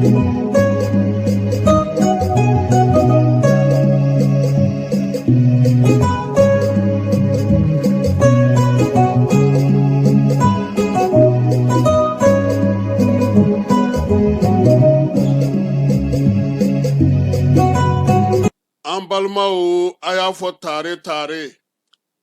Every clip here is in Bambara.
An balimaw, a y'a fɔ tare tare,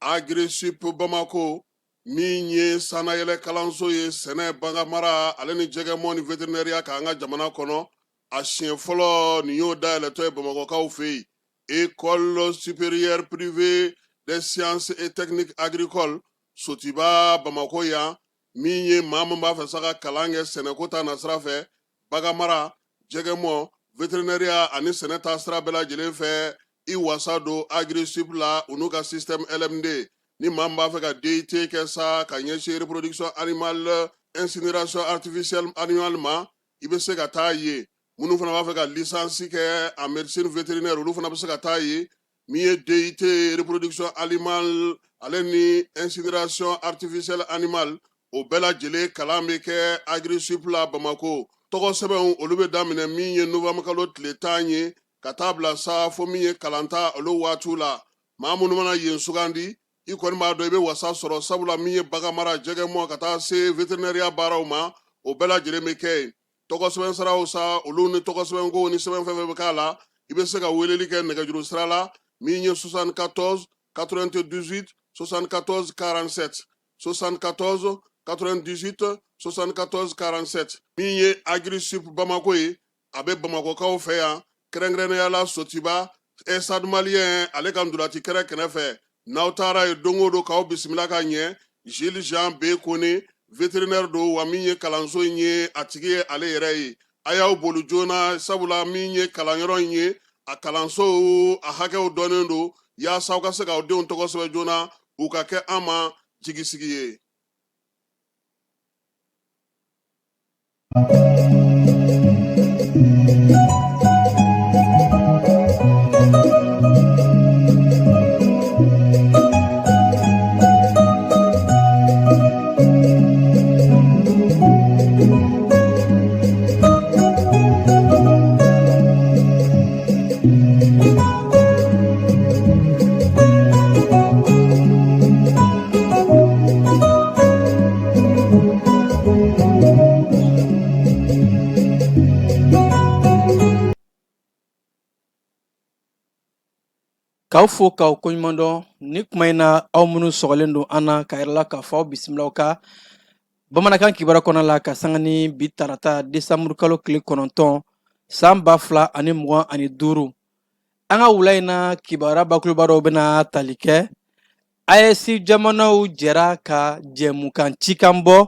Agirisup Bamako min ye sannayɛlɛ kalanso ye sɛnɛ, baganmara ale ni jɛgɛmɔ ni veterinɛriya kan an ka jamana kɔnɔ, a siɲɛ fɔlɔ nin y'o dayɛlɛtɔ ye Bamakɔkaw fɛ yen. École supérieure privée des sciences et techniques agricoles Sotiba Bamakɔ yan, min ye maa min b'a fɛ sa ka kalan kɛ sɛnɛko ta nasira fɛ, baganmara, jɛgɛmɔ, veterinɛriya ani sɛnɛ ta sira bɛɛ lajɛlen fɛ, i wasa don Agirisup la u n'u ka système LMD. Ni maa min b'a fɛ ka DUT kɛ sa ka ɲɛsin reproduction animale, incinération artificielle animale ma, i bɛ se ka taa yen. Minnu fana b'a fɛ ka licence kɛ en médecine vétérinaire, olu fana bɛ se ka taa yen. Min ye DUT reproduction animale ale ni incinération artificielle animale, o bɛɛ lajɛlen kalan bɛ kɛ Agirisup la Bamakɔ. Tɔgɔ sɛbɛnw, olu bɛ daminɛ min ye novembre kalo tile 10 ye ka taa bila sa fo min ye kalanta olu waatiw la. Maa minnu mana yen sugandi, i kɔni b'a dɔn i bɛ wasa sɔrɔ, sabula min ye baganmara, jɛgɛmɔ ka taa se veterinɛriya baaraw ma, o bɛɛ lajɛlen bɛ kɛ yen. Tɔgɔ sɛbɛn siraw sa, olu ni tɔgɔ sɛbɛnko ni sɛbɛn fɛn fɛn bɛ k'a la, i bɛ se ka weleli kɛ nɛgɛjuru sira la min ye 74 98 74 47, 74 98 74 47. Min ye Agirisup Bamako ye, a bɛ Bamakɔkaw fɛ yan, kɛrɛnkɛrɛnnenya la Sotiba, Stade Malien ale ka ntolaci kɛrɛ kɛrɛfɛ. N'aw taara yen don o don, k'aw bisimila ka ɲɛ. Gilles Jean B Kone, vétérinaire don, wa min ye kalanso in ye, a tigi ye ale yɛrɛ ye. A y'aw boli joona, sabula min ye kalanyɔrɔ in ye, a kalanso a hakɛw dɔnnen don, yaasa aw ka se k'aw denw tɔgɔ sɛbɛn joona, u ka kɛ an ma jigisigi ye. K'aw fo k'aw koɲuman dɔn ni kuma in na, aw minnu sɔgɔlen don an na, ka yɛrɛ la k'a fɔ aw bisimilaw ka bamanankan kibaru kɔnɔ la, ka sanga ni bi tarata desanburu kalo tile 9 san 2025. An ka wula in na kibaruya bakuruba dɔw bɛna tali kɛ: AES jamanaw jɛra ka jɛmukan cikan bɔ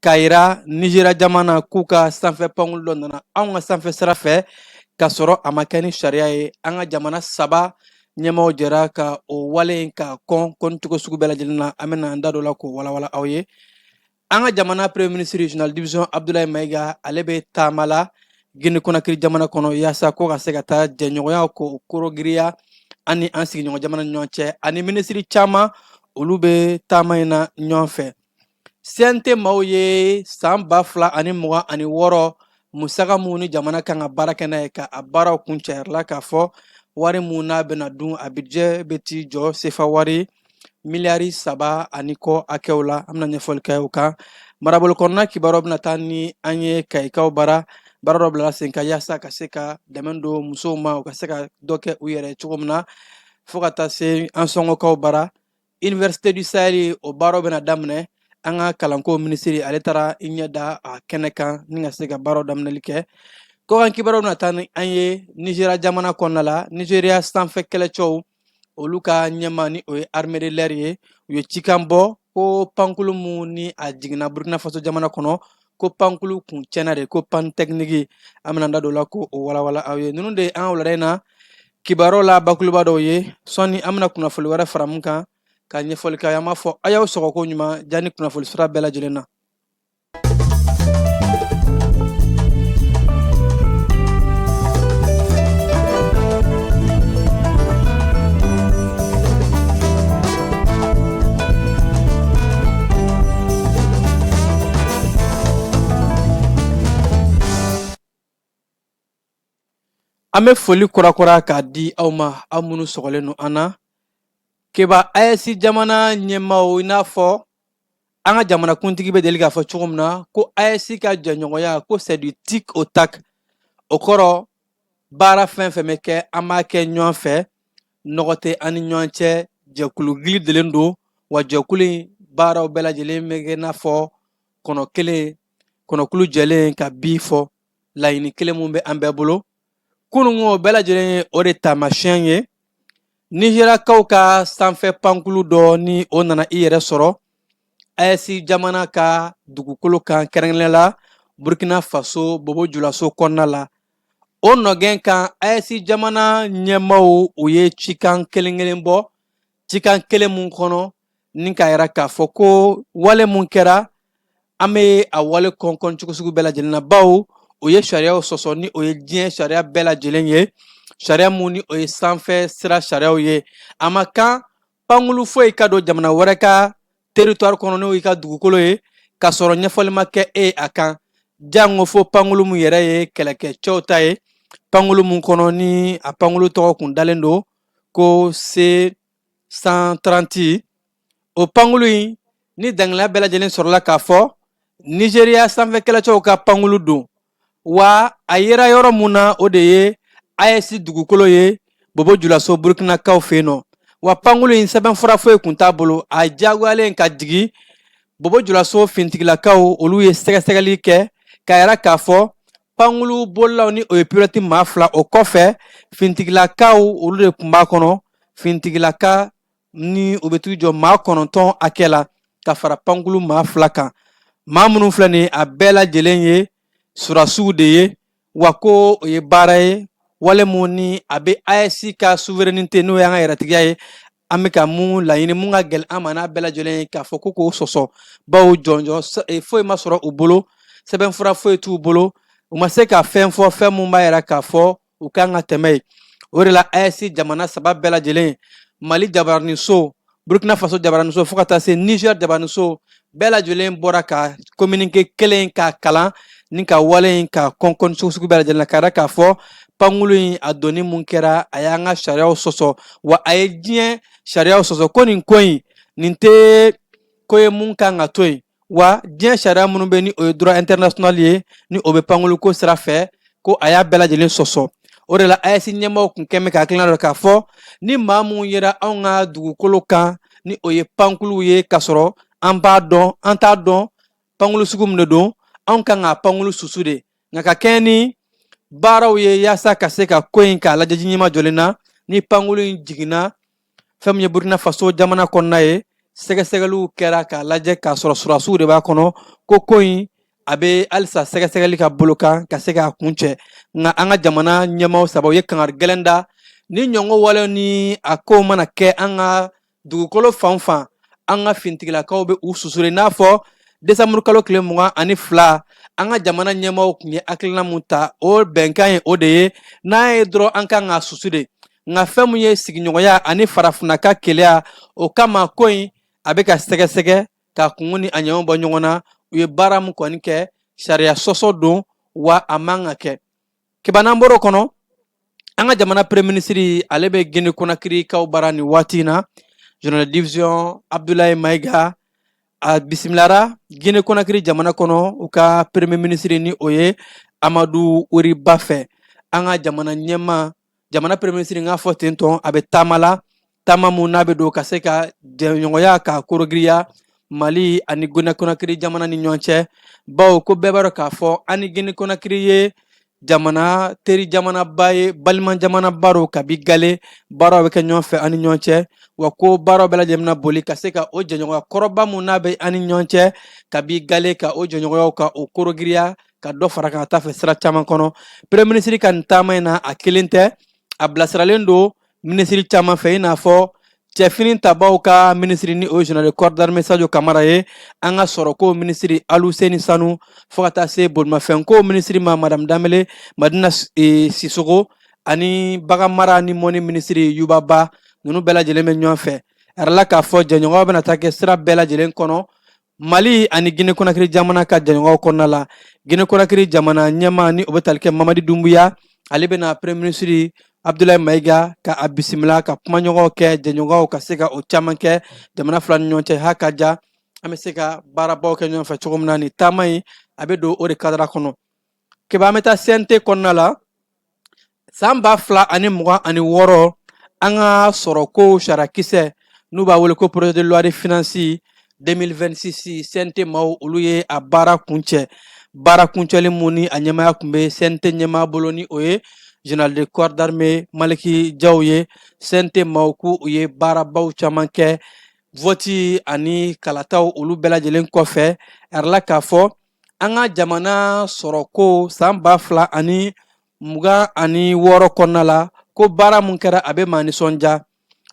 k'a yira Nizeriya jamana k'u ka sanfɛ pankulu dɔ nana anw ka sanfɛ sira fɛ k'a sɔrɔ a ma kɛ ni sariya ye. An ka jamana saba ɲɛmaaw jɛra ka o wale in ka kɔn kɔn cogo sugu bɛɛ lajɛlen na. An bɛna an da don la k'o walawala aw ye. An ka jamana premier ministre, général division Abdoulaye Mayiga, ale bɛ taama la Guinée Conakry jamana kɔnɔ, yaasa ko ka se ka taa jɛɲɔgɔnya ko korogiriya an ni an sigiɲɔgɔn jamana ni ɲɔgɔn cɛ. Ani minisiri caman, olu bɛ taama in na ɲɔgɔn fɛ. CNT maaw ye san 2026 musaka mun ni jamana kan ka baara kɛ n'a ye, ka a baaraw kuncɛ la, k'a fɔ wari mun n'a bɛna dun, a budget bɛ t'i jɔ sefa wari miliyari saba ani kɔ hakɛw la. An bɛna ɲɛfɔli kɛ o kan. Marabolo kɔnɔna kibaruyaw bɛna taa ni an ye Kayikaw bara. Baara dɔ bilala sen kan yaasa ka se ka dɛmɛ don musow ma, u ka se ka dɔ kɛ u yɛrɛ cogo min na. Fo ka taa se an sɔngɔkaw bara, Université du Sahel, o baaraw bɛna daminɛ. An ka kalanko minisiri, ale taara i ɲɛ da a kɛnɛ kan ni ka se ka baaraw daminɛli kɛ. Kɔkan kibaruyaw bɛna taa ni an ye Nizeriya jamana kɔnɔna la. Nizeriya sanfɛ kɛlɛcɛw, olu ka ɲɛmaa ni o ye armée de l'air ye, u ye cikan bɔ ko pankulu mun ni a jiginna Burkina Faso jamana kɔnɔ, ko pankulu kun tiɲɛna de, ko panne technique. An bɛna da don la ko o walawala aw ye. Ninnu de ye an ka wulada in na kibaruyaw la bakuruba dɔw ye. Sɔɔni an bɛna kunnafoli wɛrɛ fara mun kan ka ɲɛfɔli kɛ. An b'a fɔ a y'aw sɔgɔ ko ɲuman jani kunnafoli sira bɛɛ lajɛlen na. An bɛ foli kurakura k'a di aw ma, aw minnu sɔgɔlen don an na. Keba, AES jamana ɲɛmaaw, i n'a fɔ an ka jamanakuntigi bɛ deli k'a fɔ cogo min na ko AES ka jɛɲɔgɔnya ko c'est du tic au tac, o kɔrɔ baara fɛn fɛn bɛ kɛ, an b'a kɛ ɲɔgɔn fɛ, nɔgɔ tɛ an ni ɲɔgɔn cɛ, jɛkulu gili delen don, wa jɛkulu in baaraw bɛɛ lajɛlen bɛ kɛ n'a fɔ kɔnɔ kelen, kɔnɔkulu jɛlen ka bi fɔ laɲini kelen mun bɛ an bɛɛ bolo. Kununko o bɛɛ lajɛlen ye o de taamasiyɛn ye. Nizeriyakaw ka sanfɛ pankulu dɔ ni o nana i yɛrɛ sɔrɔ AES jamana ka dugukolo kan, kɛrɛnkɛrɛnnenya la Burkina Faso Bobo Julaso kɔnɔna la. O nɔgɛn kan, AES jamana ɲɛmaaw, u ye cikan kelen kelen bɔ, cikan kelen mun kɔnɔ ni k'a yira k'a fɔ ko wale mun kɛra, an bɛ a wale kɔnkɔn cogo sugu bɛɛ lajɛlen na, bawo o ye sariyaw sɔsɔ, ni o ye diɲɛ sariya bɛɛ lajɛlen ye, sariya mun ni o ye sanfɛ sira sariyaw ye. A ma kan pankulu foyi ka don jamana wɛrɛ ka territoire kɔnɔ, n'o y'i ka dugukolo ye, k'a sɔrɔ ɲɛfɔli ma kɛ e a kan, jango fo pankulu mun yɛrɛ ye kɛlɛkɛcɛw ta ye, pankulu mun kɔnɔ ni a pankulu tɔgɔ kun dalen don ko C 130. O pankulu in ni dangɛlɛya bɛɛ lajɛlen sɔrɔla k'a fɔ Nizeriya sanfɛ kɛlɛcɛw ka pankulu don, wa a yera yɔrɔ mun na, o de ye AES dugukolo ye, Bobo Julaso Burukinakaw fɛ yen nɔ. Wa pankulu in sɛbɛnfura foyi kun t'a bolo, a diyagoyalen ka jigin. Bobo Julaso fintigilakaw, olu ye sɛgɛsɛgɛli kɛ k'a yira k'a fɔ pankulu bolilaw ni o ye pilote maa fila, o kɔfɛ fintigilakaw olu de tun b'a kɔnɔ, fintigilaka ni u bɛ t'u jɔ maa 9 hakɛ la ka fara pankulu maa fila kan. Maa minnu filɛ nin ye, a bɛɛ lajɛlen ye surasiw de ye, wa ko o ye baara ye, wale mun ni a bɛ AES ka souveraineté, n'o y'an ka yɛrɛtigiya ye, an bɛ ka mun laɲini, mun ka gɛlɛn an ma n'a bɛɛ lajɛlen ye, k'a fɔ ko k'o sɔsɔ, bawo jɔnjɔn foyi ma sɔrɔ u bolo, sɛbɛnfura foyi t'u bolo, u ma se ka fɛn fɔ, fɛn mun b'a yira k'a fɔ u kan ka tɛmɛ yen. O de la AES jamana saba bɛɛ lajɛlen, Mali jabaraniso, Burkina Faso jabaraniso, fo ka taa se Niger jabaraniso, bɛɛ lajɛlen bɔra ka communiqué kelen k'a kalan ni ka wale in ka kɔnkɔn sugu sugu bɛɛ lajɛlen na, k'a yira k'a fɔ pankulu in a donni mun kɛra, a y'an ka sariyaw sɔsɔ, wa a ye diɲɛ sariyaw sɔsɔ, ko nin ko in nin tɛ ko ye mun kan ka to yen, wa diɲɛ sariya minnu bɛ ni o ye droit international ye, ni o bɛ pankulu ko sira fɛ, ko a y'a bɛɛ lajɛlen sɔsɔ. O de la AES ɲɛmaaw kun kɛn bɛ ka hakilina dɔ k'a fɔ ni maa mun yera anw ka dugukolo kan, ni o ye pankuluw ye, k'a sɔrɔ an b'a dɔn, an t'a dɔn pankulu sugu min de don, anw kan ka pankulu susu de. Nka ka kɛɲɛ ni baaraw ye yaasa ka se ka ko in k'a lajɛ ji ɲɛma jɔlen na, ni pankulu in jiginna fɛn min ye Burkina Faso jamana kɔnɔna ye, sɛgɛsɛgɛliw kɛra k'a lajɛ k'a sɔrɔ surasiw de b'a kɔnɔ, ko in a bɛ halisa sɛgɛsɛgɛli ka bolo kan ka se k'a kuncɛ. Nka an ka jamana ɲɛmaaw saba u ye kangari gɛlɛn da ni ɲɔngɔ wale ni a ko mana kɛ an ka dugukolo fan o fan, an ka fintigilakaw bɛ u susure. N'a fɔ desanburu kalo tile 22, an ka jamana ɲɛmaaw tun ye hakilina mun ta, o bɛnkan ye o de ye, n'a ye dɔrɔn an kan ka susu de. Nka fɛn mun ye sigiɲɔgɔnya ani farafinna ka keleya, o kama ko in a bɛ ka sɛgɛsɛgɛ ka kungo ni a ɲɛw bɔ ɲɔgɔn na. U ye baara mun kɔni kɛ, sariya sɔsɔ don, wa a man ka kɛ. Keba, n'an bɔr'o kɔnɔ, an ka jamana premier ministre, ale bɛ Guinée Conakry kaw bara nin waati in na. Général de division Abdoulaye Maïga, a bisimilara Guinée Conakry jamana kɔnɔ u ka premier ministre ni o ye Amadu Ori Ba fɛ. An ka jamana ɲɛmaa, jamana premier ministre, n k'a fɔ ten tɔn, a bɛ taama la, taama mun n'a bɛ don ka se ka jɛɲɔgɔnya ka korogiriya Mali ani Guinée Conakry jamana ni ɲɔgɔn cɛ, bawo ko bɛɛ b'a dɔn k'a fɔ an ni Guinée Conakry ye jamana teri jamanaba ye, balima jamanaba don kabi gale, baaraw bɛ kɛ ɲɔgɔn fɛ an ni ɲɔgɔn cɛ, wa ko baaraw bɛɛ lajɛlen bɛna boli ka se ka o jɛɲɔgɔnya kɔrɔba mun n'a bɛ an ni ɲɔgɔn cɛ kabi gale, ka o jɛɲɔgɔnyaw ka o korogiriya, ka dɔ fara kan ka taa fɛ sira caman kɔnɔ. Premier ministre ka nin taama in na, a kelen tɛ, a bilasiralen don minisiri caman fɛ, i n'a fɔ cɛfini tabaw ka minisiri ni o ye général de corps d'armée Sadio Kamara ye, an ka sɔrɔko minisiri Aluseni Sanu, fo ka taa se bolimafɛnko minisiri ma madame Danbele Madina Sisoko, ani baganmara ni mɔni minisiri Yuba Ba. Ninnu bɛɛ lajɛlen bɛ ɲɔgɔn fɛ. A yirala k'a fɔ jɛɲɔgɔnya bɛna taa kɛ sira bɛɛ lajɛlen kɔnɔ Mali ani Guinée Conakry jamana ka jɛɲɔgɔnw kɔnɔna la. Guinée Conakry jamana ɲɛmaa ni o bɛ tali kɛ Mamadi Dumbuya, Ale bɛna premier ministre Abdoulaye Mayiga ka a bisimila, ka kumaɲɔgɔnw kɛ, jɛɲɔgɔnw ka se ka o caman kɛ jamana fila ni ɲɔgɔn cɛ. Ha ka ja, an bɛ se ka baarabaw kɛ ɲɔgɔn fɛ cogo min na. Nin taama in, a bɛ don o de cadre kɔnɔ. Keba, an bɛ taa CNT kɔnɔna la. San 2026, an ka sɔrɔko sariyakisɛ n'u b'a wele ko projet de loi de finance 2026, CNT maaw, olu ye a baara kuncɛ. Baara kuncɛli mun ni a ɲɛmaaya tun bɛ CNT ɲɛmaa bolo, ni o ye général de corps d'armée Maliki Jaw ye. CNT maaw k'u ye baarabaw caman kɛ vote ani kalataw, olu bɛɛ lajɛlen kɔfɛ. A yirala k'a fɔ an ka jamana sɔrɔko san 2026 kɔnɔna la, ko baara mun kɛra, a bɛ maa nisɔndiya,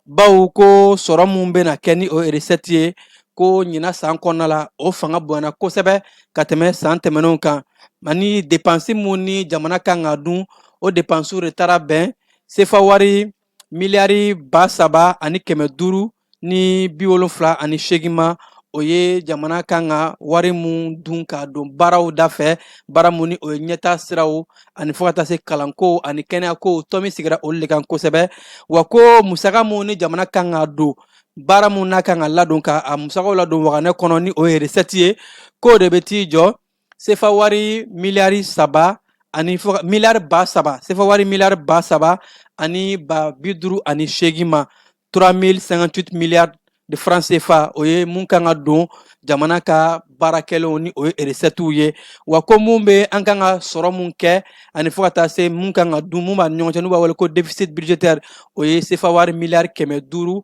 bawo ko sɔrɔ mun bɛna kɛ ni o recette ye, ko ɲina san kɔnɔna la, o fanga bonyana kosɛbɛ ka tɛmɛ san tɛmɛnenw kan. Ani dépense mun ni jamana kan ka dun, o dépense de taara bɛn sefa wari miliyari 3578 ma. O ye jamana kan ka wari mun dun ka don baaraw da fɛ, baara mun ni o ye ɲɛta siraw ani fo ka taa se kalanko ani kɛnɛyako. Tɔn min sigira olu de kan kosɛbɛ. Wa ko musaka mun ni jamana kan ka don baara mun n'a kan ka ladon, ka a musakaw ladon waganɛ kɔnɔ, ni o ye recette ye, k'o de bɛ t'i jɔ sefa wari miliyari saba ani fo miliyari 3000, sefa wari miliyari 3558 ma, 3058 milliards de francs CFA. O ye mun kan ka don jamana ka baarakɛlenw ni o ye recettes ye. Wa ko mun bɛ an kan ka sɔrɔ mun kɛ ani fo ka taa se mun kan ka dun, mun b'a ni ɲɔgɔn cɛ, n'u b'a wele ko déficit budgétaire, o ye sefa wari miliyari 520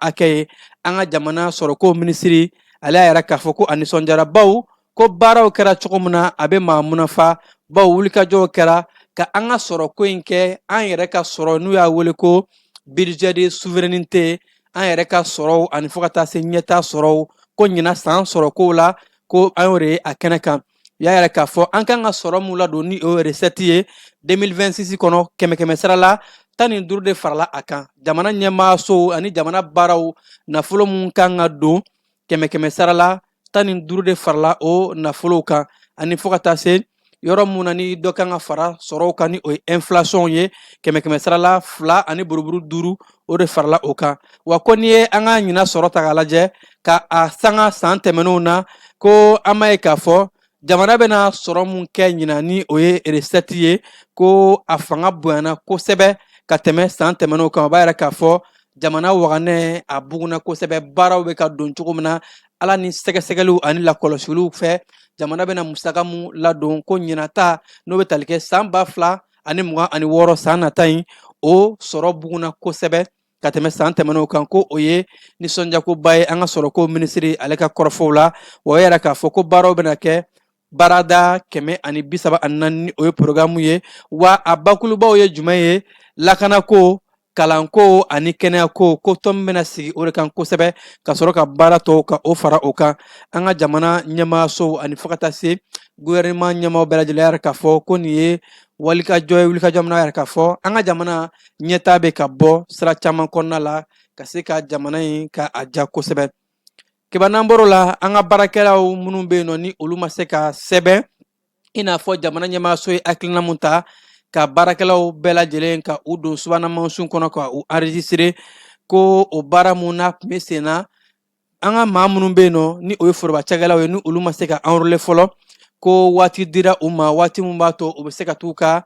hakɛ ye. An ka jamana sɔrɔko minisiri, ale y'a yira k'a fɔ ko a nisɔndiyara, bawo ko baaraw kɛra cogo min na, a bɛ maa munafa, bawo wulikajɔw kɛra ka an ka sɔrɔko in kɛ an yɛrɛ ka sɔrɔ, n'u y'a wele ko budget de souveraineté, an yɛrɛ ka sɔrɔw ani fo ka taa se ɲɛta sɔrɔw. Ko ɲina san sɔrɔkow la, ko an y'o de ye a kɛnɛ kan. U y'a yira k'a fɔ an kan ka sɔrɔ mun ladon ni o recette ye 2026 kɔnɔ, kɛmɛ kɛmɛ sara la, 15 de farala a kan. Jamana ɲɛmaasow ani jamana baaraw nafolo mun kan ka don, kɛmɛ kɛmɛ sara la, 15 de farala o nafolow kan. Ani fo ka taa se yɔrɔ mun na ni dɔ kan ka fara sɔrɔw kan, ni o ye inflation ye, kɛmɛ kɛmɛ sara la, fila ani buruburu duuru, o de farala o kan. Wa ko n'i ye an ka ɲina sɔrɔ ta k'a lajɛ ka a sanga san tɛmɛnenw na, ko an b'a ye k'a fɔ jamana bɛna sɔrɔ mun kɛ ɲina, ni o ye recette ye, ko a fanga bonyana kosɛbɛ ka tɛmɛ san tɛmɛnenw kan. O b'a yira k'a fɔ jamana waganɛ a bugunna kosɛbɛ, baaraw bɛ ka don cogo min na. Ala ni sɛgɛsɛgɛliw ani lakɔlɔsiliw fɛ, jamana bɛna musaka mun ladon, ko ɲinata n'o bɛ tali kɛ san 2026 san nata in, o sɔrɔ bugunna kosɛbɛ ka tɛmɛ san tɛmɛnenw kan. Ko o ye nisɔndiyakoba ye an ka sɔrɔko minisiri ale ka kɔrɔfɔw la. Wa o yɛrɛ k'a fɔ ko baaraw bɛna kɛ baarada 134, o ye programme ye. Wa a bakulubaw ye jumɛn ye? Lakanako, kalanko ani kɛnɛyako. Ko tɔn bɛna sigi o de kan kosɛbɛ, ka sɔrɔ ka baara tɔw ka o fara o kan. An ka jamana ɲɛmaasow ani fo ka taa se gouvernement ɲɛmaaw bɛɛ lajɛlen yɛrɛ k'a fɔ ko nin ye walikajɔ ye, wulikajɔ min yɛrɛ k'a fɔ an ka jamana ɲɛtaa bɛ ka bɔ sira caman kɔnɔna la, ka se ka jamana in ka a ja kosɛbɛ. Keba, n'an bɔr'o la, an ka baarakɛlaw minnu bɛ yen nɔ, ni olu ma se ka sɛbɛn, i n'a fɔ jamana ɲɛmaaso ye hakilina mun ta ka baarakɛlaw bɛɛ lajɛlen ka u don subahana mansinw kɔnɔ ka u enregistrer, ko o baara mun n'a tun bɛ sen na, an ka maa minnu bɛ yen nɔ, ni o ye foroba cakɛlaw ye, ni olu ma se ka enrôler fɔlɔ, ko waati dira u ma, waati mun b'a to u bɛ se ka t'u ka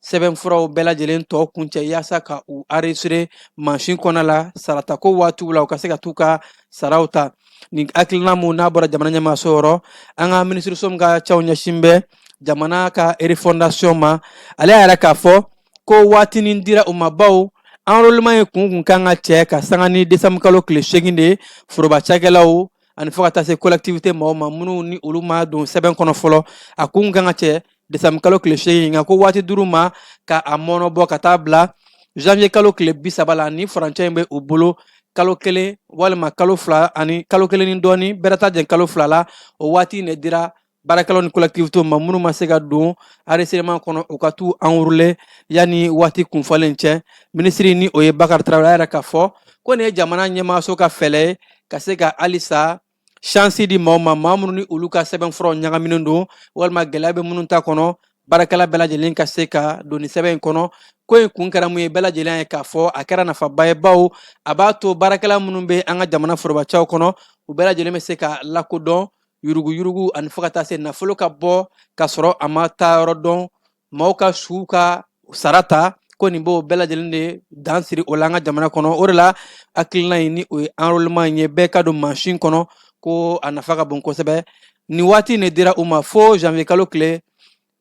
sɛbɛnfuraw bɛɛ lajɛlen tɔ kuncɛ, yaasa ka u enregistrer mansin kɔnɔ la, saratako waatiw la, u ka se ka t'u ka saraw ta. Nin hakilina mun n'a bɔra jamana ɲɛmaaso yɔrɔ, an ka minisiriso min ka cɛw ɲɛsin bɛ jamana ka refondation ma, ale y'a yira k'a fɔ ko waatinin dira u ma, bawo enrôlement ye kun kan ka cɛ ka sanga ni décembre kalo tile 8 de ye, foroba cakɛlaw ani fo ka taa se collectivité maaw ma minnu ni olu ma don sɛbɛn kɔnɔ fɔlɔ. A kun kan ka cɛ décembre kalo tile 8, nka ko waati dir'u ma ka a mɔnɔbɔ ka taa bila janvier kalo tile 30 la. Ni furancɛ in bɛ u bolo, kalo kelen walima kalo fila ani kalo kelen ni dɔɔni bɛrɛ ta jɛn kalo 2 la, o waati in de dira baarakɛlaw ni collectivitéw ma minnu ma se ka don enregistrement kɔnɔ, u ka t'u enrôler yanni waati kunfɔlen cɛ. Minisiri, ni o ye Bakari Tarawele, a yɛrɛ k'a fɔ ko nin ye jamana ɲɛmaaso ka fɛɛrɛ ye ka se ka halisa chance di maaw ma, maa minnu ni olu ka sɛbɛnfuraw ɲagaminen don walima gɛlɛya bɛ minnu ta kɔnɔ. Baarakɛla bɛɛ lajɛlen ka se ka don nin sɛbɛn in kɔnɔ. Ko in kun kɛra mun ye? Bɛɛ lajɛlen ye k'a fɔ a kɛra nafaba ye, bawo a b'a to baarakɛla minnu bɛ an ka jamana forobacaw kɔnɔ, u bɛɛ lajɛlen bɛ se ka lakodɔn, yuruguyurugu ani fo ka taa se nafolo ka bɔ ka sɔrɔ a ma taa yɔrɔ dɔn, maaw ka suw ka sara ta, ko nin b'o bɛɛ lajɛlen de dan siri o la an ka jamana kɔnɔ. O de la hakilina in, ni o ye enrôlement in ye, bɛɛ ka don mansin kɔnɔ, ko a nafa ka bon kosɛbɛ. Nin waati in de dira u ma fo janvier kalo tile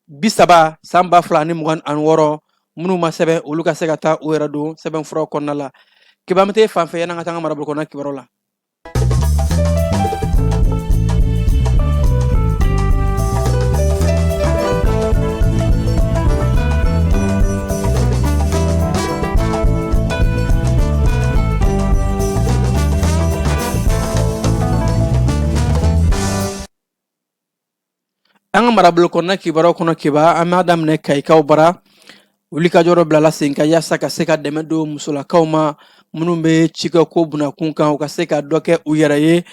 30 san 2026. Minnu ma sɛbɛn, olu ka se ka taa u yɛrɛ don sɛbɛnfuraw kɔnɔna la. Keba, an bɛ taa fan fɛ yan'an ka taa an ka marabolo kɔnɔna kibaruyaw la. An ka marabolo kɔnɔna kibaruyaw kɔnɔ, Keba, an b'a daminɛ Kayikaw bara. Wulikajɔ dɔ bilala sen kan yaasa ka se ka dɛmɛ don musolakaw ma minnu bɛ cikɛko bunakun kan, u ka se ka dɔ kɛ u yɛrɛ ye.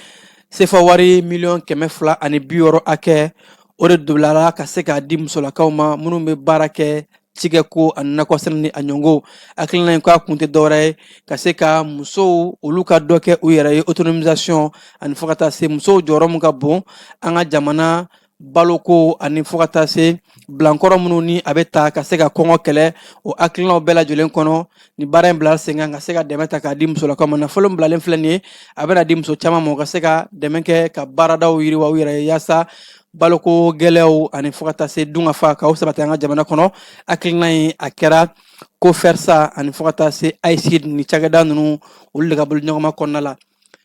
Sefa wari miliyɔn 260 hakɛ, o de bilala ka se k'a di musolakaw ma minnu bɛ baara kɛ cikɛko ani nakɔsɛnɛ ni a ɲɔgɔnw. Hakilina in, k'a kun tɛ dɔwɛrɛ ye ka se ka musow olu ka dɔ kɛ u yɛrɛ ye, autonomisation, ani fo ka taa se musow jɔyɔrɔ min ka bon an ka jamana baloko, ani fo ka taa se bilankɔrɔ minnu ni a bɛ ta ka se ka kɔngɔ kɛlɛ. O hakilinaw bɛɛ lajɛlen kɔnɔ, ni baara in bila sen kan ka se ka dɛmɛ ta k'a di musolakaw ma. Nafolo min bilalen filɛ nin ye, a bɛna di muso caman ma, u ka se ka dɛmɛ kɛ ka baaradaw yiriwa u yɛrɛ ye, yaasa baloko gɛlɛyaw ani fo ka taa se dunkafa k'o sabati an ka jamana kɔnɔ. Hakilina in, a kɛra Cofersa ani fo ka taa se AICID ni cakɛda ninnu, olu de ka boloɲɔgɔnma kɔnɔna la.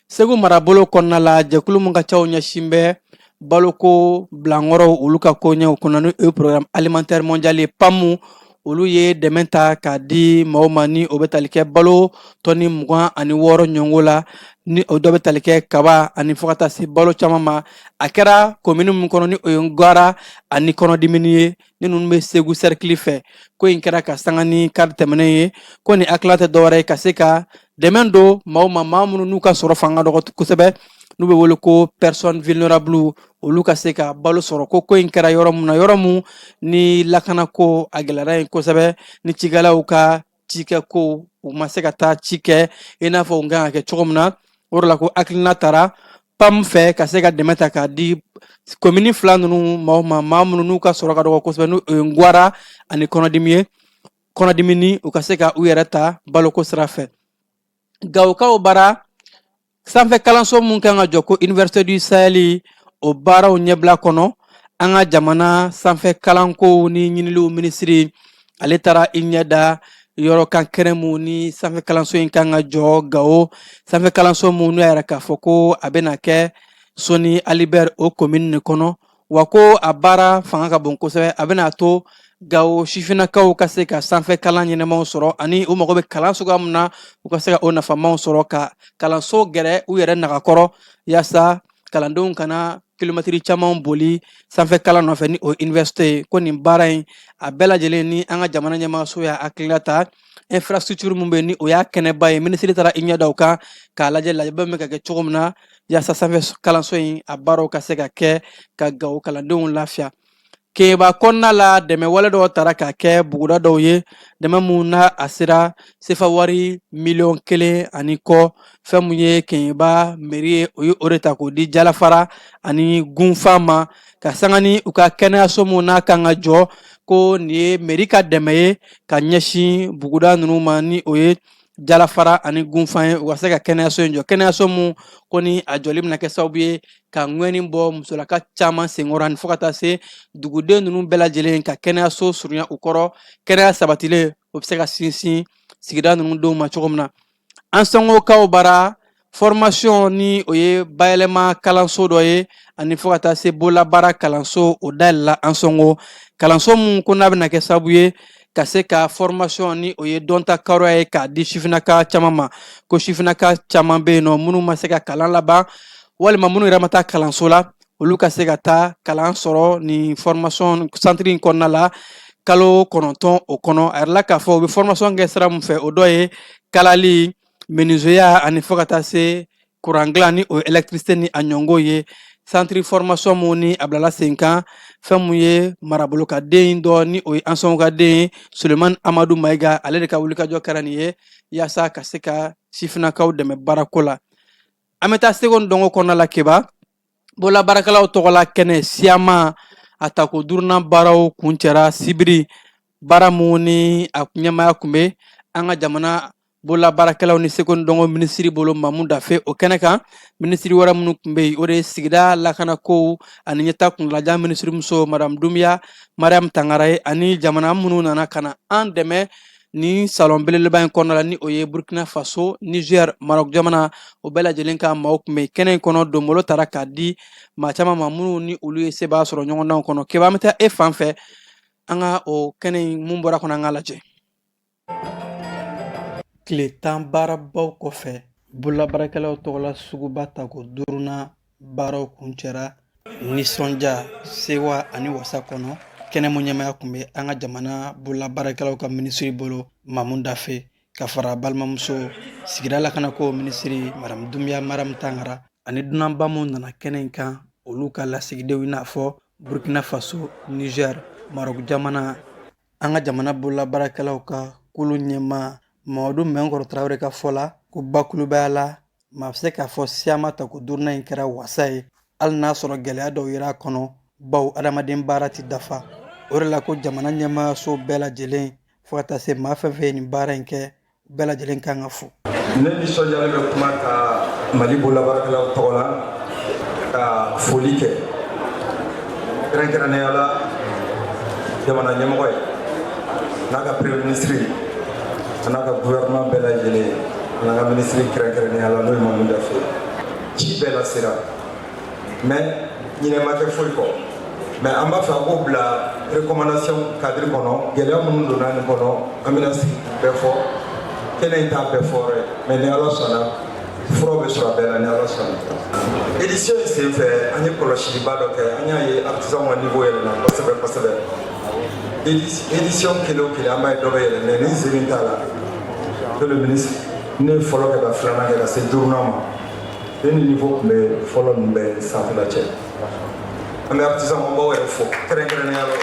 Segu marabolo kɔnɔna la, jɛkulu min ka caw ɲɛsin bɛ baloko bilankɔrɔw olu ka koɲɛw kɔnɔ, ni o ye Programme alimentaire mondial ye, PAM, olu ye dɛmɛ ta k'a di maaw ma, ni o bɛ tali kɛ balo tɔni 26 ɲɔgɔn la, ni o dɔ bɛ tali kɛ kaba ani fo ka taa se balo caman ma. A kɛra komini min kɔnɔ, ni o ye Ngwara ani Kɔnɔdimini ye, ni ninnu bɛ Segu sɛrikili fɛ. Ko in kɛra ka sanga ni kari tɛmɛnen ye. Ko nin hakilina tɛ dɔwɛrɛ ye ka se ka dɛmɛ don maaw ma, maa minnu n'u ka sɔrɔ fanga dɔgɔ kosɛbɛ, n'u bɛ wele ko personne vulnérable, olu ka se ka balo sɔrɔ. Ko in kɛra yɔrɔ mun na, yɔrɔ mun ni lakanako a gɛlɛyara yen kosɛbɛ, ni cikɛlaw ka cikɛko u ma se ka taa ci kɛ i n'a fɔ u kan ka kɛ cogo min na. O de la ko hakilina tara PAM fɛ ka se ka dɛmɛ ta k'a di komini fila ninnu maaw ma, maa minnu n'u ka sɔrɔ ka dɔgɔ kosɛbɛ, n'o ye Ngwara ani Kɔnɔdimi ye, Kɔnɔdimini, u ka se ka u yɛrɛ ta baloko sira fɛ. Gawokaw bara, sanfɛ kalanso mun kan ka jɔ ko Université du Sahel, o baaraw ɲɛbila kɔnɔ, an ka jamana sanfɛ kalankow ni ɲiniliw minisiri, ale taara i ɲɛ da yɔrɔ kan kɛnɛ mun ni sanfɛ kalanso in kan ka jɔ Gawo. Sanfɛ kalanso mun n'u y'a yira k'a fɔ ko a bɛna kɛ Soni Ali Ber o komini nin kɔnɔ, wa ko a baara fanga ka bon kosɛbɛ, a bɛna to Gawo sifinnakaw ka se ka sanfɛ kalan ɲɛnamaw sɔrɔ, ani u mago bɛ kalan suguya min na, u ka se ka o nafamaw sɔrɔ, ka kalanso gɛrɛ u yɛrɛ nagakɔrɔ, yaasa kalandenw kana kilomɛtiri caman boli sanfɛ kalan nɔfɛ, ni o université ye. Ko nin baara in a bɛɛ lajɛlen ni an ka jamana ɲɛmaaso y'a hakilila ta, infrastructure mun bɛ ni o y'a kɛnɛba ye, minisiri taara i ɲɛ da o kan k'a lajɛ labɛn bɛ ka kɛ cogo min na, yaasa sanfɛ kalanso in a baaraw ka se ka kɛ ka Gawo kalandenw lafiya. Keɲeba kɔnɔna la, dɛmɛ wale dɔw tara ka kɛ buguda dɔw ye, dɛmɛ mun n'a a sera sefa wari miliyɔn 1 ani kɔ. Fɛn mun ye Keɲeba mairie ye, o ye o de ta k'o di Jalafara ani Gunfa ma, ka sanga ni u ka kɛnɛyaso mun n'a kan ka jɔ. Ko nin ye mairie ka dɛmɛ ye ka ɲɛsin buguda ninnu ma, ni o ye Jalafara ani Gunfan ye, u ka se ka kɛnɛyaso in jɔ, kɛnɛyaso mun ko ni a jɔli bɛna kɛ sababu ye ka ŋɛni bɔ musolaka caman senkɔrɔ, ani fo ka taa se duguden ninnu bɛɛ lajɛlen ka kɛnɛyaso surunya u kɔrɔ. Kɛnɛya sabatilen, o bɛ se ka sinsin sigida ninnu denw ma cogo min na. Ansɔngokaw bara, formation ni o ye bayɛlɛma kalanso dɔ ye, ani fo ka taa se bololabaara kalanso, o dayɛlɛla Ansɔngo. Kalanso mun ko n'a bɛna kɛ sababu ye ka se ka formation ni o ye dɔnta karoya ye k'a di sifinnaka caman ma. Ko sifinnaka caman bɛ yen nɔ minnu ma se ka kalan laban, walima minnu yɛrɛ ma taa kalanso la, olu ka se ka taa kalan sɔrɔ nin formation centre in kɔnɔna la kalo 9 o kɔnɔ. A yirala k'a fɔ u bɛ formation kɛ sira min fɛ, o dɔ ye kalali, menuiseya, ani fo ka taa se kuran dilan ni o ye électricité ni a ɲɔgɔnw ye. Centre formation mun ni a bilala sen kan Fɛn mun ye marabolo ka den dɔ ni o ye Ansɔngɔ ka den ye, Sulemani Amadu Mayiga, ale de ka wulikajɔ kɛra nin ye yaasa ka se ka sifinnakaw dɛmɛ baarako la. An bɛ taa seko ni dɔnko kɔnɔna la. Keba, bololabaarakɛlaw tɔgɔla kɛnɛ Siyama a tako duurunan baaraw kuncɛra sibiri. Baara mun ni a ɲɛmaaya tun bɛ an ka jamana bololabaarakɛlaw ni seko ni dɔnko minisiri bolo, Mamu Dafe. O kɛnɛ kan, minisiri wɛrɛ minnu tun bɛ yen, o de ye sigida lakanakow ani ɲɛtaa kuntaalajan minisirimuso Madamu Dunbiya Mariam Tangara ye, ani jamana minnu nana ka na an dɛmɛ ni salon belebeleba in kɔnɔna la, ni o ye Burkina Faso, Niger, Maroc jamana, o bɛɛ lajɛlen ka maaw tun bɛ kɛnɛ in kɔnɔ. Donbolo taara k'a di maa caman ma minnu ni olu ye sebaa sɔrɔ ɲɔgɔndanw kɔnɔ. Keba, an bɛ taa e fan fɛ, an ka o kɛnɛ in mun bɔra kɔnɔ, an k'a lajɛ. Tile 10 baarabaw kɔfɛ, bololabaarakɛlaw tɔgɔla suguba tako duurunan baaraw kuncɛra nisɔndiya, sewa ani wasa kɔnɔ. Kɛnɛ mun ɲɛmaya tun bɛ an ka jamana bololabaarakɛlaw ka minisiri bolo, Mamu Dafe, ka fara balimamuso sigida lakanako minisiri Madamu Dunbiya Mariam Tangara, ani dunanba minnu nana kɛnɛ in kan, olu ka lasigidenw, i n'a fɔ Burkina Faso, Niger, Maroc jamana. An ka jamana bololabaarakɛlaw ka kulu ɲɛmaa Mamadu Mɛnkɔrɔ Tarawele ka fɔ la, ko bakurubaya la, maa bɛ se k'a fɔ Siyama tako duurunan in kɛra wasa ye, hali n'a sɔrɔ gɛlɛya dɔw yera a kɔnɔ, bawo adamaden baara tɛ dafa. O de la ko jamana ɲɛmaayaso bɛɛ lajɛlen, fo ka taa se maa fɛn fɛn ye nin baara in kɛ, bɛɛ lajɛlen kan ka fo. Ne nisɔndiyalen bɛ kuma ka Mali bololabaarakɛlaw tɔgɔ la ka foli kɛ, kɛrɛnkɛrɛnnenya la jamana ɲɛmɔgɔ ye n'a ka premier ministre a n'a ka gouvernement bɛɛ lajɛlen, a n'an ka ministre kɛrɛnkɛrɛnnenya la, n'o ye Mamu Dafe. Ci bɛɛ lasera, mais ɲinɛ ma kɛ foyi kɔ. Mais an b'a fɛ a k'o bila recommandation cadre kɔnɔ. Gɛlɛya minnu donna nin kɔnɔ, an bɛna sigi bɛɛ fɔ. Kɛnɛ in t'a bɛɛ fɔ yɔrɔ ye, mais ni Ala sɔnna, furaw bɛ sɔrɔ a bɛɛ la, ni Ala sɔnna. Édition in sen fɛ, an ye kɔlɔsiliba dɔ kɛ. An y'a ye artisan ka niveau yɛlɛnna kosɛbɛ kosɛbɛ. Édition kelen o kelen, an b'a ye dɔ bɛ yɛlɛ, mais ni sen min t'a la, monsieur le ministre, ne ye fɔlɔ kɛ ka filanan kɛ ka se duurunan ma, ne ni niveau tun bɛ fɔlɔ ninnu bɛɛ sanfɛla cɛ. An bɛ artisan an b'aw yɛrɛ fo kɛrɛnkɛrɛnnenya la.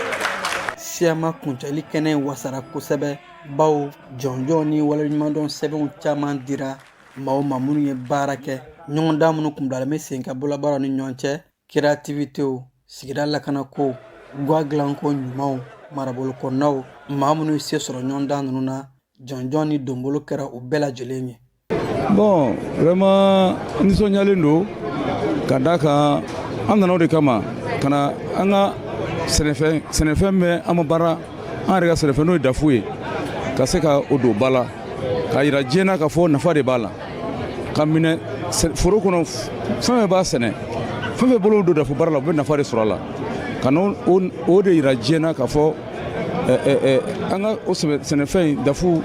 Siyama kuncɛli kɛnɛ in wasara kosɛbɛ, bawo jɔnjɔn ni waleɲumandɔn sɛbɛnw caman dira maaw ma minnu ye baara kɛ. Ɲɔgɔndan minnu kun bilalen bɛ sen kan bololabaaraw ni ɲɔgɔn cɛ, créativitéw, sigida lakanako, gwa dilanko ɲumanw, marabolo kɔnɔnaw, maa minnu ye se sɔrɔ ɲɔgɔndan ninnu na, jɔnjɔn ni donbolo kɛra u bɛɛ lajɛlen ye. Bon, vraiment, nisɔndiyalen don ka d'a kan an nana o de kama ka na an ka sɛnɛfɛn bɛ an ma baara, an yɛrɛ ka sɛnɛfɛn, n'o ye dafu ye, ka se ka o don ba la k'a yira diɲɛ na k'a fɔ nafa de b'a la ka minɛ foro kɔnɔ. Fɛn fɛn b'a sɛnɛ, fɛn fɛn bolo don dafu baara la, u bɛ nafa de sɔrɔ a la, ka n'o de yira diɲɛ na k'a fɔ an ka o sɛnɛfɛn in dafu,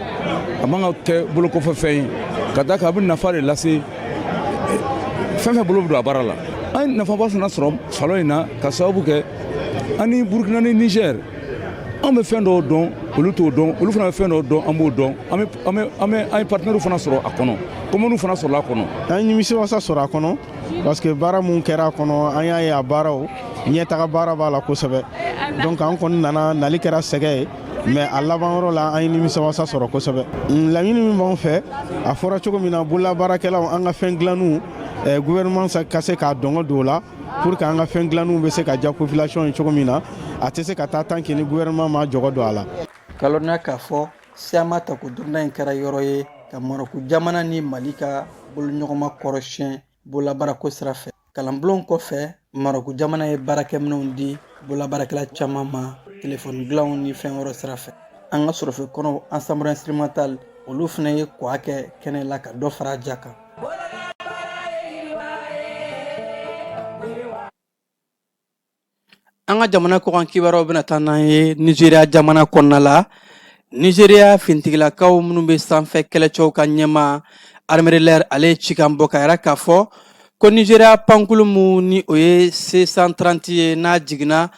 a man ka kɛ bolokɔfɛfɛn ye, ka d'a kan a bɛ nafa de lase fɛn fɛn bolo bɛ don a baara la. An ye nafaba fana sɔrɔ salon in na ka sababu kɛ an ni Burukina ni Niger, an bɛ fɛn dɔw dɔn, olu t'o dɔn, olu fana bɛ fɛn dɔw dɔn, an b'o dɔn. An ye partenaires fana sɔrɔ a kɔnɔ, communes fana sɔrɔla a kɔnɔ. An ye nimisiwasa sɔrɔ a kɔnɔ parce que baara mun kɛra a kɔnɔ, an y'a ye a baaraw ɲɛtaga baara b'a la kosɛbɛ. Donc an kɔni nana, nali kɛra sɛgɛ ye, mais a laban yɔrɔ la, an ye nimisiwasa sɔrɔ kosɛbɛ. Laɲini min b'anw fɛ, a fɔra cogo min na, bololabaarakɛlaw, an ka fɛn dilanniw, gouvernement ka se k'a dɔngɔ don o la pour que an ka fɛn dilanniw bɛ se ka diya population ye cogo min na. A tɛ se ka taa tant que ni gouvernement ma jɔgɔ don a la. K'a lɔnniya k'a fɔ Siyama tako duurunan in kɛra yɔrɔ ye ka Marɔku jamana ni Mali ka boloɲɔgɔnma kɔrɔsiyɛn bololabaarako sira fɛ. Kalanbulon kɔfɛ, Marɔku jamana ye baarakɛminɛnw di bololabaarakɛla caman ma, telefɔni dilanw ni fɛn wɛrɛ sira fɛ. An ka sɔrɔfɛ kɔnɔw, ensemble instrumental, olu fana ye kwa kɛ kɛnɛ la ka dɔ fara ja kan. An ka jamana kɔkan kibaruyaw bɛna taa n'an ye Nizeriya jamana kɔnɔna la. Nizeriya finitigilakaw minnu bɛ sanfɛ kɛlɛcɛw ka ɲɛmaa armée de l'air, ale ye cikan bɔ ka yira k'a fɔ ko Nizeriya pankulu mun ni o ye C-130 ye, n'a jiginna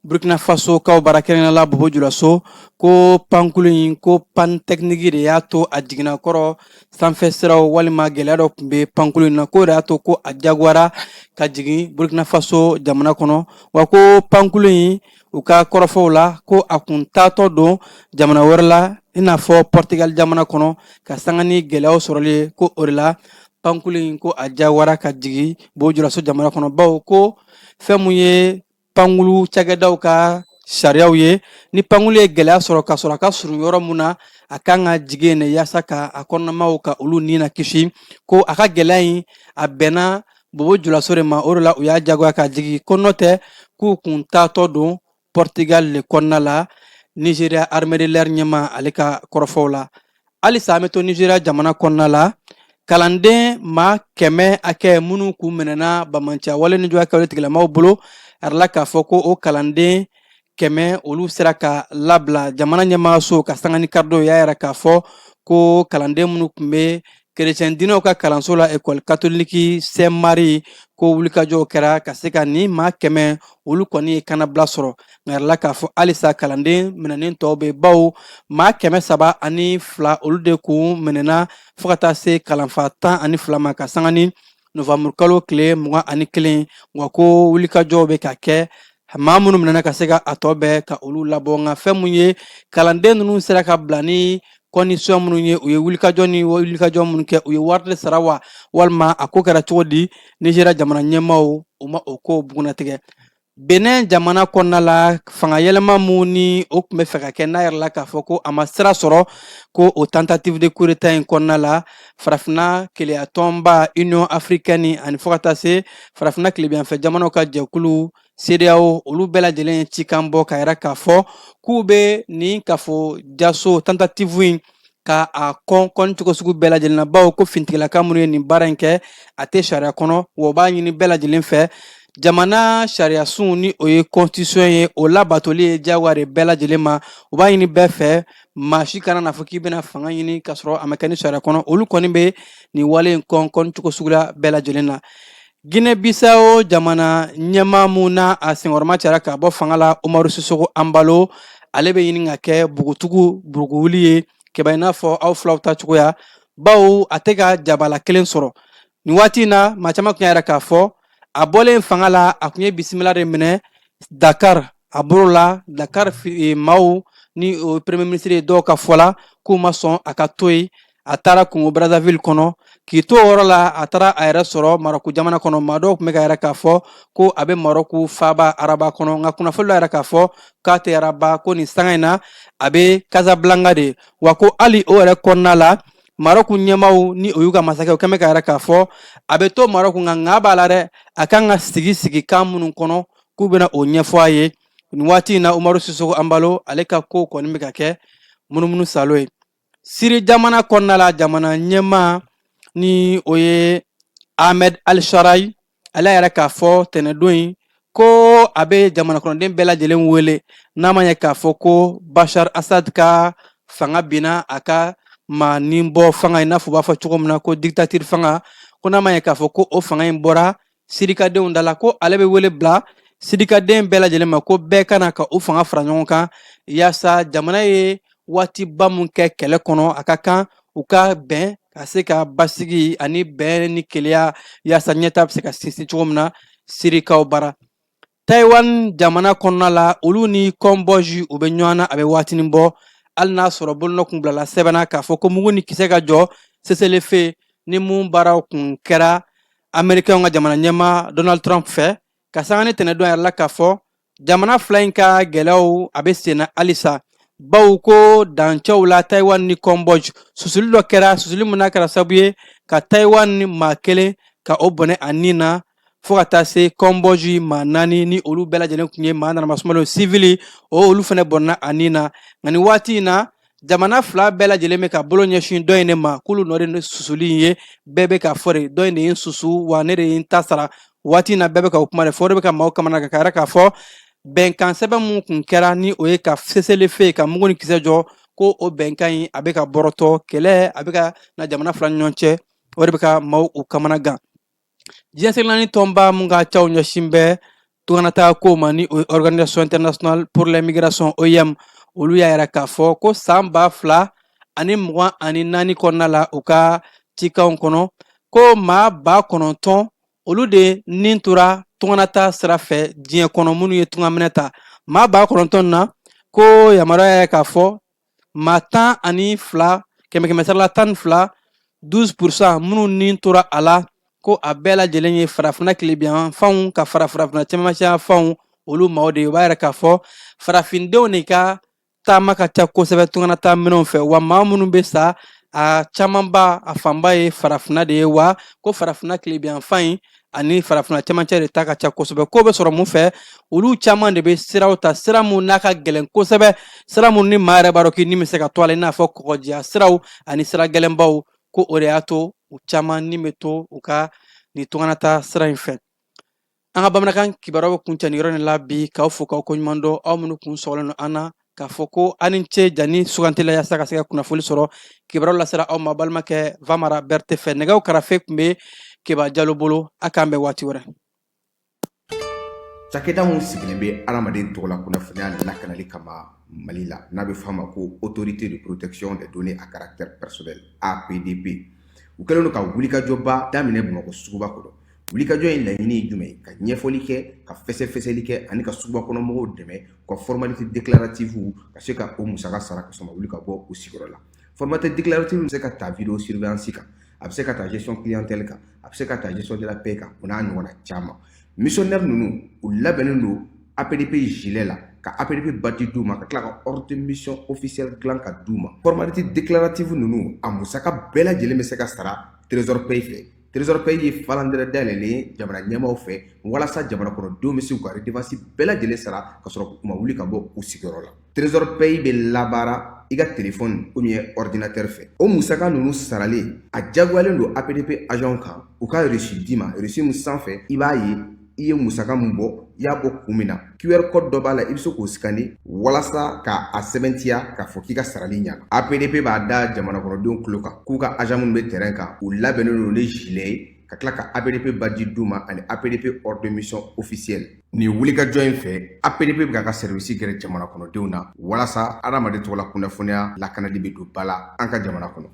Burkina Faso kaw bara kɛrɛnkɛrɛnnenya la Bobo Julaso, ko pankulu in ko panne technique de y'a to a jiginna kɔrɔ sanfɛ siraw walima gɛlɛya dɔ tun bɛ pankulu in na, k'o de y'a to ko a jagoyara ka jigin Burkina Faso jamana kɔnɔ. Wa ko pankulu in, u ka kɔrɔfɔw la, ko a kun taatɔ don jamana wɛrɛ la, i n'a fɔ Portugal jamana kɔnɔ, ka sanga ni gɛlɛyaw sɔrɔli ye, ko o de la pankulu in ko a jagoyara ka jigin Bobo Julaso jamana kɔnɔ, bawo ko fɛn mun ye pankulu cakɛdaw ka sariyaw ye, ni pankulu ye gɛlɛya sɔrɔ ka sɔrɔ a ka surun yɔrɔ mun na, a kan ka jigin yen de yaasa ka a kɔnɔnamaw ka olu ni na kisi. Ko a ka gɛlɛya in a bɛnna Bobo Julaso de ma, o de la u y'a jagoya ka jigin, ko n'o tɛ k'u kun taatɔ don Portugal le kɔnɔna la. Nigeria armée de l'air ɲɛmaa ale ka kɔrɔfɔw la. Halisa an bɛ to Nigeria jamana kɔnɔna la, kalanden maa 100 hakɛ minnu kun minɛna banbaanciya wale ni juguya kɛwale tigilamaw bolo, a yirala k'a fɔ ko o kalanden 100 olu sera ka labila. Jamana ɲɛmaaso ka sanga ni karidon y'a yira k'a fɔ ko kalanden minnu tun bɛ kerecɛn diinɛw ka kalanso la, école catholique Saint Marie, ko wulikajɔw kɛra ka se ka nin maa 100 olu kɔni ye kannabila sɔrɔ. Nka yirala k'a fɔ halisa kalanden minɛnen tɔw bɛ, bawo maa 302 olu de kun minɛna fo ka taa se kalanfa 12 ma ka sanga ni novanburukalo tile 21. Wa ko wulikajɔw bɛ ka kɛ maa minnu minɛna ka se ka a tɔ bɛɛ ka olu labɔ. Nka fɛn mun ye kalanden ninnu sera ka bila ni condition minnu ye, u ye wulikajɔ ni wulikajɔ minnu kɛ, u ye wari de sara wa, walima a ko kɛra cogo di, Nizeriya jamana ɲɛmaaw u ma o ko bugunnatigɛ. Benin jamana kɔnɔna la, fanga yɛlɛma mun ni o tun bɛ fɛ ka kɛ, n'a yirala k'a fɔ ko a ma sira sɔrɔ, ko o tentative de coup d'état in kɔnɔna la, farafinna kelenya tɔnba Union africaine ani fo ka taa se farafinna tilebinyanfɛ jamanaw ka jɛkulu CEDEAO, olu bɛɛ lajɛlen ye cikan bɔ ka yira k'a fɔ k'u bɛ nin kafo jaso tentative in ka a kɔn kɔn cogo sugu bɛɛ lajɛlen na, bawo ko fintigilaka minnu ye nin baara in kɛ, a tɛ sariya kɔnɔ. Wa u b'a ɲini bɛɛ lajɛlen fɛ, jamana sariyasun ni o ye constitution ye, o labatoli ye diyagoya de bɛɛ lajɛlen ma. U b'a ɲini bɛɛ fɛ, maa si kana n'a fɔ k'i bɛna fanga ɲini k'a sɔrɔ a ma kɛ ni sariya kɔnɔ. Olu kɔni bɛ nin wale in kɔn kɔn cogo sugu la bɛɛ lajɛlen na. Guinée Bissau jamana ɲɛmaa mun n'a a senkɔrɔma cɛra ka bɔ fanga la, Umaru Sissoco Embaló, ale bɛ ɲini ka kɛ bugutugu buruguwuli ye kɛba i n'a fɔ aw filaw ta cogoya, bawo a tɛ ka jabala kelen sɔrɔ nin waati in na. Maa caman tun y'a yira k'a fɔ a bɔlen fanga la, a tun ye bisimila de minɛ Dakar a bolo la. Dakar maaw ni o premier ministre ye dɔw ka fɔ la k'u ma sɔn a ka to yen. A taara Congo Brazzaville kɔnɔ, k'i to o yɔrɔ la, a taara a yɛrɛ sɔrɔ Marɔku jamana kɔnɔ. Maa dɔw tun bɛ k'a yira k'a fɔ ko a bɛ Marɔku faaba Rabat kɔnɔ, nka kunnafoni y'a yira k'a fɔ k'a tɛ Rabat, ko nin sanga in na a bɛ Casablanca de. Wa ko hali o yɛrɛ kɔnɔna la, Marɔku ɲɛmaaw ni o y'u ka masakɛ, o kɛn bɛ k'a yira k'a fɔ a bɛ to Marɔku, nka ŋa b'a la dɛ, a kan ka sigi sigikan minnu kɔnɔ, k'u bɛna o ɲɛfɔ a ye. Nin waati in na, Umaru Sissoco Embaló ale ka ko kɔni bɛ ka kɛ munumunu salo ye. Siri jamana kɔnɔna la, jamana ɲɛmaa ni o ye Ahmed Al-Sharaa, ale y'a yira k'a fɔ tɛnɛdon in ko a bɛ jamana kɔnɔden bɛɛ lajɛlen wele, n'a ma ɲɛ k'a fɔ ko Bashar Assad ka fanga binna, a ka maa ni bɔ fanga, i n'a fɔ u b'a fɔ cogo min na ko dictature fanga, ko n'a ma ɲɛ k'a fɔ ko o fanga in bɔra sirikadenw da la, ko ale bɛ wele bila sirikaden bɛɛ lajɛlen ma, ko bɛɛ ka na ka u fanga fara ɲɔgɔn kan yaasa jamana ye waatiba mun kɛ kɛlɛ kɔnɔ, a ka kan u ka bɛn ka se ka basigi ani bɛn ni kelenya yaasa ɲɛtaa bɛ se ka sinsin cogo min na sirikaw bara. Taiwan jamana kɔnɔna la, olu ni Cambodge u bɛ ɲɔgɔn na a bɛ waatinin bɔ, hali n'a sɔrɔ bolonɔ kun bilala sɛbɛn na k'a fɔ ko mugu ni kisɛ ka jɔ cessez-le-feu ni mun baaraw kun kɛra Amerikɛnw ka jamana ɲɛmaa Donald Trump fɛ. Ka sanga ni tɛnɛdon yɛrɛ la k'a fɔ jamana fila in ka gɛlɛyaw a bɛ senna halisa, bawo ko dancɛw la Taiwan ni Cambodge susuli dɔ kɛra, susuli min n'a kɛra sababu ye ka Taiwan ni maa kelen ka o bɔnɛ a ni na, fo ka taa se Cambodge maa naani ni olu bɛɛ lajɛlen tun ye maa nanamasumalen sivili, o olu fana bɔnna a ni na. Nka nin waati in na, jamana fila bɛɛ lajɛlen bɛ ka bolo ɲɛsin dɔ in de ma k'olu nɔ de ni susuli in ye. Bɛɛ bɛ k'a fɔ de dɔ in de ye n susu, wa ne de ye n ta sara. Waati in na, bɛɛ bɛ ka o kuma de fɔ, o de bɛ ka maaw kamana gan, ka yira k'a fɔ bɛnkan sɛbɛn mun kun kɛra ni o ye ka cessez-le-feu, ka mugu ni kisɛ jɔ, ko o bɛnkan in a bɛ ka bɔrɔtɔ, kɛlɛ a bɛ ka na jamana fila ni ɲɔgɔn cɛ, o de bɛ ka maaw u kamana gan. Diɲɛ seleke naani tɔnba mun ka caw ɲɛsin bɛ tunganata kow ma, ni o ye Organisation internationale pour les migrations, OIM, olu y'a yira k'a fɔ ko san 2024 kɔnɔna la, u ka cikanw kɔnɔ, ko maa 9000 olu de nin tora tunganata sira fɛ diɲɛ kɔnɔ, minnu ye tungaminɛ ta. Maa 9000 na, ko yamaruya y'a k'a fɔ maa 12, kɛmɛ kɛmɛ sarala 12, 12%, minnu ni tora a la, ko a bɛɛ lajɛlen ye farafinna tilebinyanfanw ka fara farafinna cɛmancɛyanfanw, olu maaw de ye. O b'a yira k'a fɔ farafindenw de ka taama ka ca kosɛbɛ tunganata minɛnw fɛ, wa maa minnu bɛ sa, a camanba, a fanba ye farafinna de ye, wa ko farafinna tilebinyanfan in ani farafinna cɛmancɛ de ta ka ca kosɛbɛ. K'o bɛ sɔrɔ mun fɛ? Olu caman de bɛ siraw ta, sira mun n'a ka gɛlɛn kosɛbɛ, sira mun ni maa yɛrɛ b'a dɔn k'i ni bɛ se ka to a la, i n'a fɔ kɔgɔjiya siraw ani sira gɛlɛnbaw, ko o de y'a to u caman ni bɛ to u ka nin tunganata sira in fɛ. An ka bamanankan kibaruyaw bɛ kuncɛ nin yɔrɔ nin la bi, k'aw fo k'aw koɲuman dɔn, aw minnu kun sɔgɔlen don an na, k'a fɔ ko aw ni ce jani sugantila yaasa ka se ka kunnafoli sɔrɔ. Kibaruyaw lasera aw ma balimakɛ Vamara Berete fɛ. Nɛgɛw karafe tun bɛ Keba Jalo bolo. A k'an bɛn waati wɛrɛ. Cakɛda min sigilen bɛ adamaden tɔgɔla kunnafoniya lakanali kama Mali la, n'a bɛ f'a ma ko Autorité de protection des données à caractère personnel, APDP, u kɛlen don ka wulikajɔba daminɛ Bamakɔ suguba kɔnɔ. Wulikajɔ in laɲini ye jumɛn ye? Ka ɲɛfɔli kɛ, ka fɛsɛfɛsɛli kɛ ani ka suguba kɔnɔ mɔgɔw dɛmɛ u ka formalité déclarative ka se ka o musaka sara ka sɔrɔ ma wuli ka bɔ u sigiyɔrɔ la. Formalité déclarative bɛ se ka ta vidéo surveillance kan, a bɛ se ka ta gestion clientèle kan, a bɛ se ka ta gestion de la paie kan, o n'a ɲɔgɔnna caman. Missionnaire ninnu, u labɛnnen don APDP gilet la, ka APDP badge d'u ma, ka tila ka ordre de mission officiel dilan ka d'u ma. Formalité déclarative ninnu, a musaka bɛɛ lajɛlen bɛ se ka sara Trésor Paye fɛ. Trésor Paye ye falandɛrɛ dayɛlɛlen ye jamana ɲɛmaaw fɛ walasa jamana kɔnɔdenw bɛ se k'u ka redevance bɛɛ lajɛlen sara ka sɔrɔ u ma wuli ka bɔ u sigiyɔrɔ la. Trésor Paye bɛ labaara i ka téléphone ou bien ordinateur fɛ. O musaka ninnu saralen, a diyagoyalen don APDP agent kan u ka reçu d'i ma, reçu min sanfɛ i b'a ye i ye musaka min bɔ, i y'a bɔ kun min na. QR code dɔ b'a la, i bɛ se k'o scanner walasa ka a sɛbɛntiya k'a fɔ k'i ka sarali ɲana. APDP b'a da jamana kɔnɔdenw tulo kan k'u ka agent minnu bɛ terrain kan, u labɛnnen don ni gilet ye, ka tila ka APDP badge d'u ma ani APDP ordre de mission officiel. Nin wulikajɔ in fɛ, APDP bɛ k'a ka service gɛrɛ jamana kɔnɔdenw na walasa adamaden tɔgɔla kunnafoniya lakanali bɛ don ba la an ka jamana kɔnɔ.